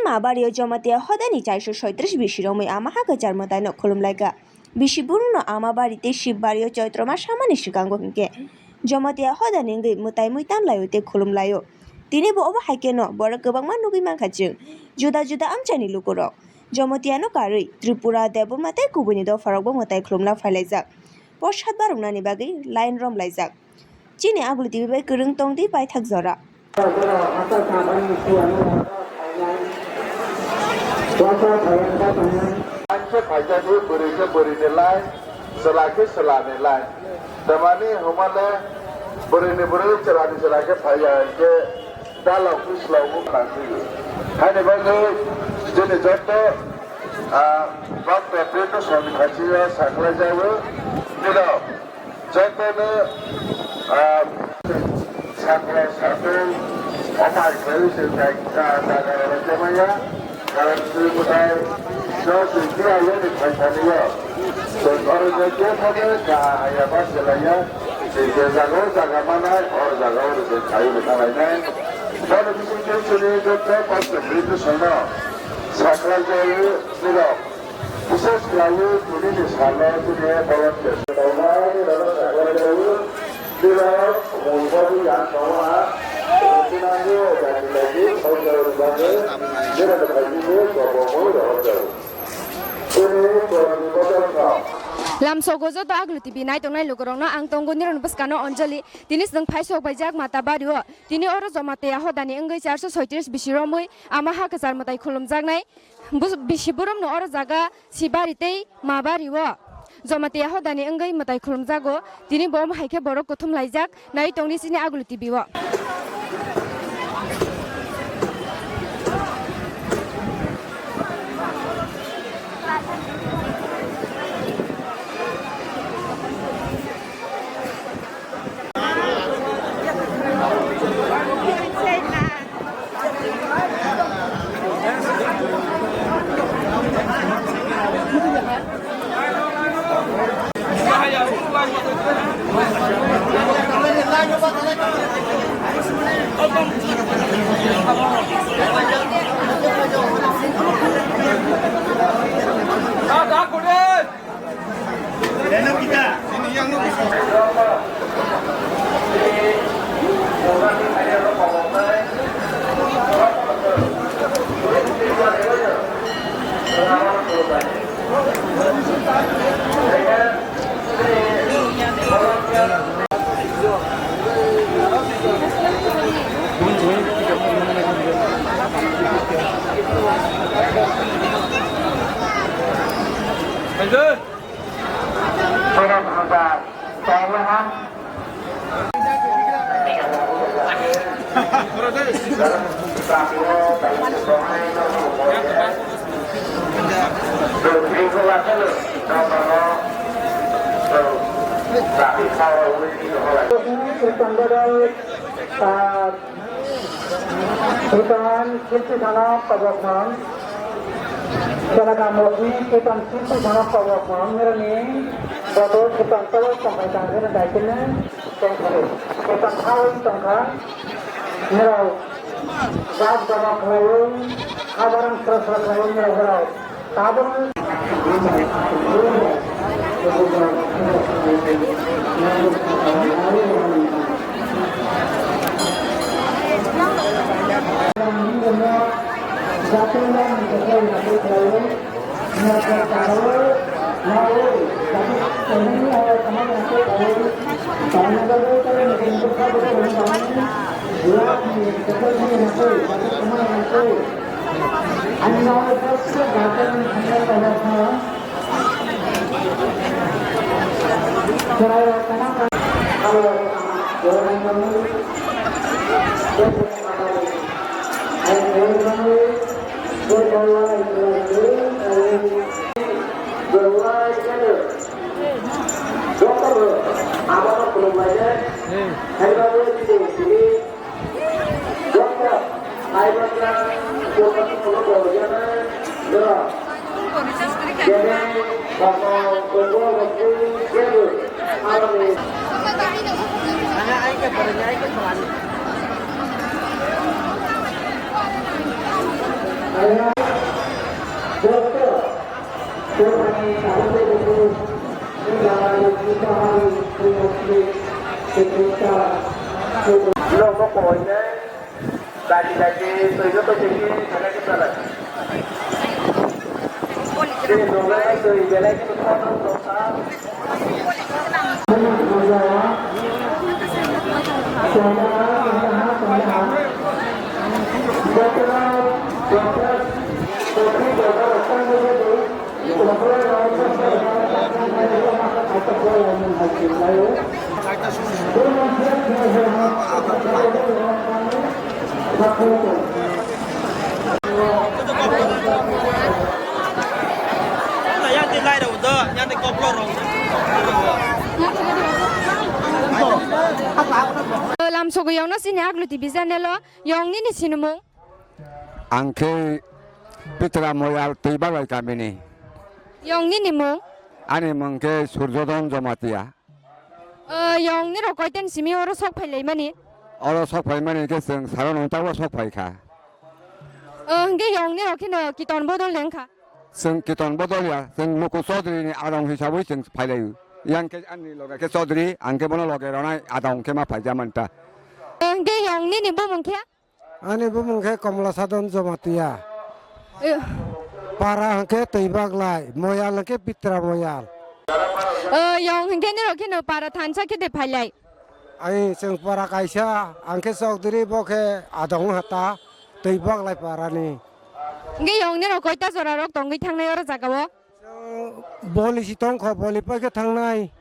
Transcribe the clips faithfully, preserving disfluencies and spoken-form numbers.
Amabario Jamatia hodani chaiso soitris bisi romwi ama ha kwchar mwtaino khulumlaikha. Bisi burungno Amabari tei Shibbario Choitro ma samani swkango hinkhe Jamatia hodani wngwi mwtai mui tanlaio tei khulumlaio. Tini bo obo hai kheno borok kwbangma nugwi mankha chwng juda juda amchaini lukurok. Jamatiano karwi Tripura, Debbarma tei kubuini dopharokbo mwtai khulumna phailaijak. Prosad baroknani bagwi line romlaijak. Chini Aguli T V bai kwrwng tongdi paithak jora. Manse phaijadi bwrwi khe bwrwini lai, chwla khe chwlani lai. Tamani hwnmale bwrwini bwrwi chwlani chwla khe phaiya hinkhe dalok khe swlaiwi nangkukgo. Haini bagwi chini joto, ah, bak bebri to soni khachiyo sakhlaijago. Bino Jotono, ah, sakla sakung, omo hai khlaiwi chwng jai-, ja-, jaga rwlai tongmanya. Karon twi mwtai no chwng tiyayani phaisani o. Chwng oro je khe thangwi kaham haiya ba swlaiya. Chwng je jaga o jaga manai, oro jaga o chwng khaiwi thanglainai. Bono bisingtwi chini joto pastor Britishno sakhlai jaiwi nirok. Bishes khlaiwi tini ni salo tini volunteer. Tongnai rwno sakhlai jaio. Tini mungsa yang tongo ha. Tini ni jati lagi saudara bangwi. Tini ni bhai ni gobo mui rohor jaio. Tini ni gobo mui rohor jaio. Lamsogo joto Aglu T V nai tongnai lukurokno ang tongo nirokni bwskano Anjali. Tini chwng phaisok baijak Matabario. Tini oro Jamatia hodani wngwi charso soitris bisi romwi ama ha kwchar mwtai khulumjaknai. Bus-, bisi borokno oro jaga Sibari tei Mabari o Jamatia hodani wngwi mwtai khulumjago. Tini bo omo hai khe borok kuthum laijak nai tongdi chini Agulu T V o. Phaikha. Bhutan, Khilti thana tabok mang. Chelaga mokni Bhutan, Khilti thana tabok mang. Nirani bodo Bhutan tabok tongkai tangkhe na daikhe na tongthai. Bhutan thawi tongkha. Nirok jak jama khlaiwi, habarang sra sra khlaiwi nirok borok. Lamsogo yongno chini Aglu T V channel o, yong nini sinimung? Ang khe Pitra Moyal Twibaglai kamini. Yong nini mung? Ani mung khe Surjodon Jomatia. O, yong nirok koitan simi oro sok phailaimani? Oro sok phaimani khe chwng saro nonta o sok phai kha. O, hwnkhe yong nirok kheno kiton bodol neng kha? Chwng kiton bodol ya, chwng Mukul Chaudhary ni adong hisabai chwng phailaio. Yang khe ani loge khe Chaudhary, ang khe bono loge ronai adong khe ma phaijamani ta. O, hwnkhe yong nini bumung khe? Ani bumung khe Komla Sadon Jomatia. Eh. Para hwnkhe Twibaglai, Moyal hwnkhe Pitra Moyal. Eh, yong hwnkhe nirok kheno para thansa khe de phailai. Ai, chwng para kaisa, ang khe Chokdiri, bo khe adong hata, Twibaglai parani. Hwnkhe yong nirok koita jora rok tongwi thangnai oro jaga o? Chwng boli si tongkho, boli pai khe thangnai.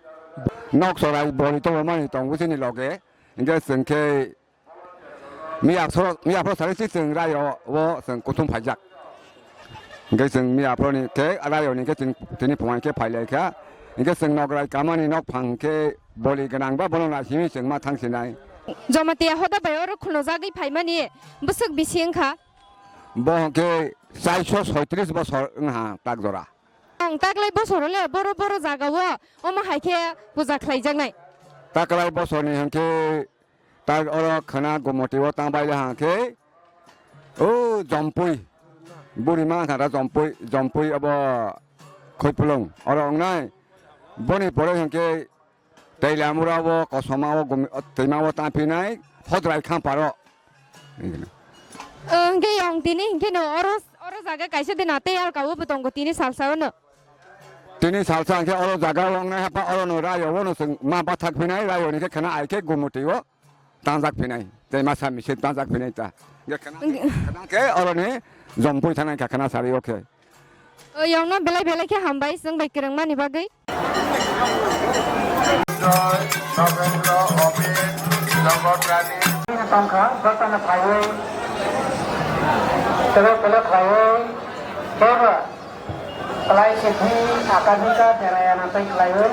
Nok sorai boli tongmani tongo chini loge, hwnkhe chwng khe Miya phoro, miya phoro sari si chwng rayo o chwng kuthum phaijak. Hwnkhe chwng miya phoro ni khe rayo ni khe chwng tini phungai khe phailai kha. Hwnkhe chwng nograi kamani nokphang khe boli gwnang ba bono naisingwi chwng ma thang sinai. Jomatia hoda bai oro khulno jagwi phaimani bwswk bisi wngkha? Bo hwnkhe chaiso soitris bosor wngha tak jora. Ang taklai bosor le boro boro jaga o omo hai khe puja khlaijaknai. Taklai bosor ni hwnkhe Tak oro khwna Gumoti o tang bai le hang khe, o Jompui, buri ma kha da Jompui, Jompui abo Khoipulung oro wngnai. Boni pore hwnkhe Teilamura o Kosoma o Gum-, Twima o tang phinai Hodrai Khamparo. O hwnkhe yong tini hwnkhe no oro, oro jaga kaisa de na tei alka o bo tongo tini salsa o no. Tini salsa hwnkhe oro jaga o wngnai hapa oro no rayo o no chwng ma bathak phinai rayo ni khe khwna ai khe Gumoti o. Tangjak phinai, tei masa misil tangjak phinai ta. Hwnkhe khwna khe, khwna khe oroni Jompui thanai kha khwna sari o khe. O yongno belai belai khe hambai chwng bai kwrwngmani bagwi. Tongkha, jotono phaiwi, tolo tolo phaiwi, tebo. Klai se phi akadika deraya na tei klai o.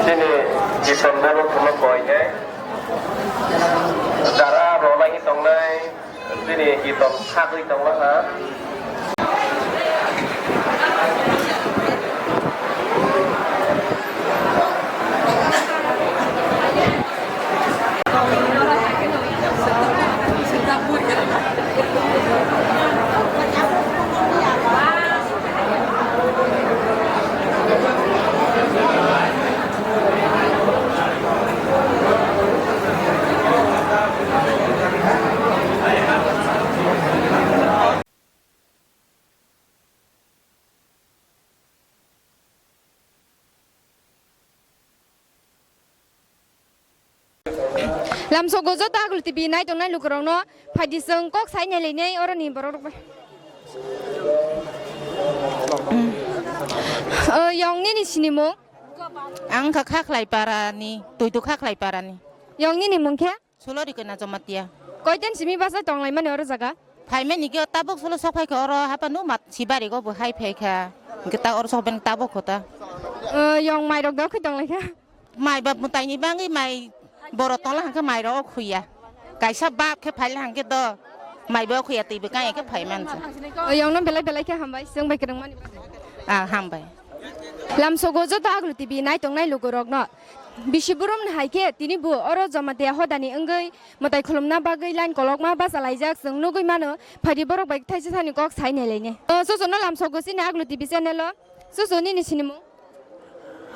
Chini kiton bobo khuma koi ne. Dara rwlai tongnai, chini kiton sagwi tongma ha. Lamsogo joto Aglu T V nai tongnai lukurokno phaidi chwng kok sai nai lainai oroni borok rok bai. O, yong nini sinimung? Ang kha Khakhlai parani, Tuitu Khakhlai parani. Yong nini mung khe? Sulori kena Jomatia. Koitan simi basa tonglaimani oro jaga? Phaimani khe tabuk sulo sok phaikha oro hapano mat sibari go bo hai phaikha. Hwnkhe ta oro sok ben tabuk kho ta. O, yong mairok da khwi tonglaikha? Mai bap mwtaini bangwi mai borok tongla hwnkhe mairok o khuya. Kaisa bap khe phaila hwnkhe do mai bo khuya twi bwkang khe phai mansa. O, yongno belai belai khe hambai chwng bai kwrwngmani bagwi. Ah, hambai. Lamsogo joto Aglu T V nai tongnai lukurokno. Bisi burum ni hai khe tini bo oro Jamatia hodani wngwi mwtai khulumna bagwi line kolokma bachalaijak, chwng nugwi mano, phaidi borok bai thaisa thani kok sai nailaini. O, chuchukno lamsogo chini Aglu T V channel o. Chuchuk nini sinimung?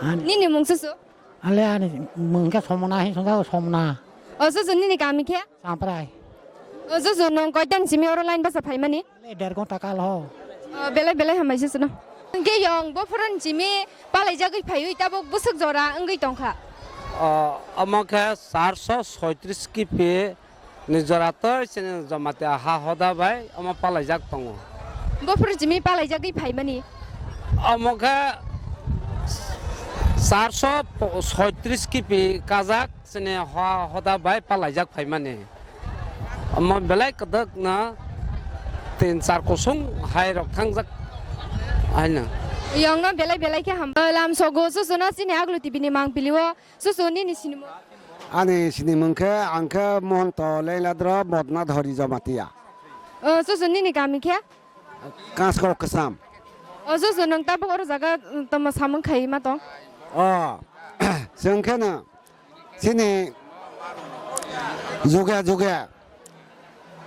Ani. Nini mung chuchuk? Ale ani mung khe Somona, hin songkha Somona. O, chuchuk nini kami khe? Samprai. O, chuchuk nwng koitan simi oro line bacha phaimani? Le der ghonta kal ho. O, belai belai hambai se sino. Hwnkhe yong bophuruni simi palaijagwi phaiwi tabuk bwswk jora wngwi tongkha. O, omo khe charso soitris kipi ni jora twi chini Jamatia ha hoda bai omo palaijak tongo. Bophuruni simi palaijagwi phaimani? Omo khe charso soitris kipi kajak. Chini ho-, hoda bai palaijak phaimani. Omo belai kwdwkno tin char kusung hai rok thangjak haino. Yongno belai belai khe ham-, lamsogo chuchukno chini Aglu T V ni mangpili o chuchuk nini sinimung? Ani sinimung khe ang khe Mohonto Leiladro Bodnathori Jamatia. O, chuchuk nini kami khe? Kaskok Kwcham. O, chuchuk nwng tabuk oro jaga, mm, tamo samung khai ma tong? O, chwng khe no chini juge juge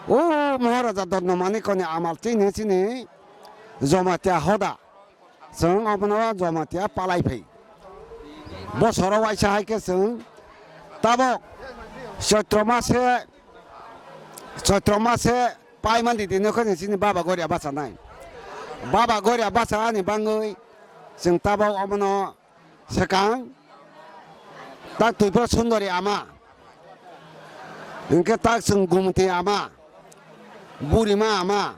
o Maharaja Dodno Manikoni amal chini chini Jamatia hoda. Chwng omono Jamatia palai phai. Bosoro waisa hai khe chwng tabok Choitro mase, Choitro mase paimani dino khe chini Baba Goria bachanai. Baba Goria bachani bangwi chwng tabok omono swkang tak Twipra Sundori ama, hwnkhe tak chwng Gumti ama, Burima ama,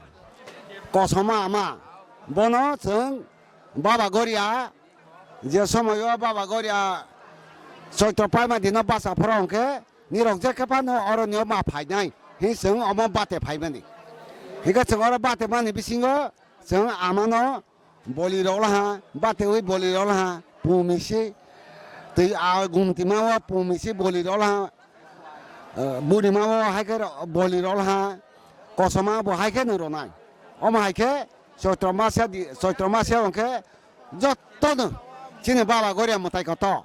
Kosoma ama, bono chwng Baba Goria, je somoyo Baba Goria Choitro paima dino bacha phoro hwnkhe nirok je khe phano oroni o ma phainai, hin chwng omo bate phaimani. Hwnkhe chwng oro bate mani bisingo chwng amano boli rok laha, bate ui boli rok laha, pung misi, twi a Gumtima o pung misi boli rok laha, eh, Burima o hai khe ro-, boli rok laha, Kosoma bo hai khe no ronai. Omo hai khe Choitro masa di, Choitro masa hwnkhe jotono chini Baba Goria mwtai koto.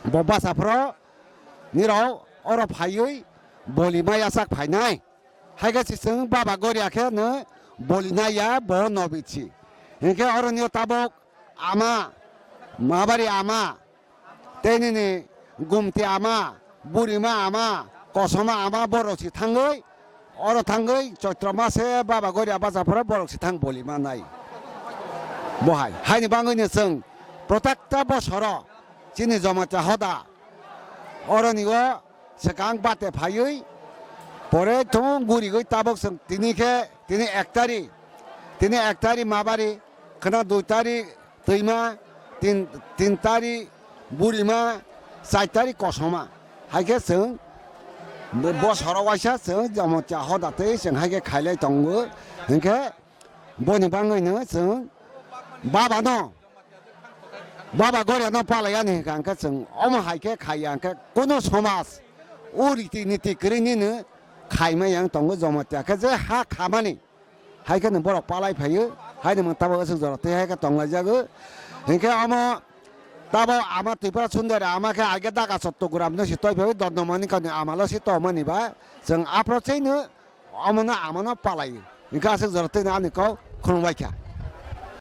Bo bacha phoro nirok oro phaiwi boli ma yachak phainai. Hai khe se chwng Baba Goria khe no boli nai ya bo no bithi. Hinkhe oro nio tabok ama, Mabari ama, tei nini Gumti ama, Burima ama, Kosoma ama borok si thangwi, oro thangwi Choitro mase Baba Goria bacha phoro borok si thang boli manai. Bo hai, haini bangwi no chwng protekta bosoro chini Jamatia hoda oroni o swkang bate phaiwi pore thung gurigwi tabok chwng tini khe tini ek tari, tini ek tari Mabari, khwna dui tari Twima, tin, tin tari Burima, char tari Kosoma. Hai khe chwng bo-, bosoro waisa chwng Jamatia hoda tei chwng hai khe khailai tongo. Hinkhe boni bangwi no chwng Baba no, Baba Goria no palai yani hwnkha hwnkhe chwng omo hai khe khai ya hwnkhe kunu somaj o riti niti kwrwi nini khai ma yang tongo Jamatia khe je ha khamani. Hai khe no borok palai phaio, hai no tabok aswk jora twi hai khe tong lai jago. Hinkhe omo tabok ama Twipra Sundori ama khe ai khe Dhaka Chattogram no si toi phaiwi Dodno Manikoni amalo si tongmani ba chwng aphro chai no omo no ama no palai. Hinkhe aswk jora twi no ani kok khulum bai kha.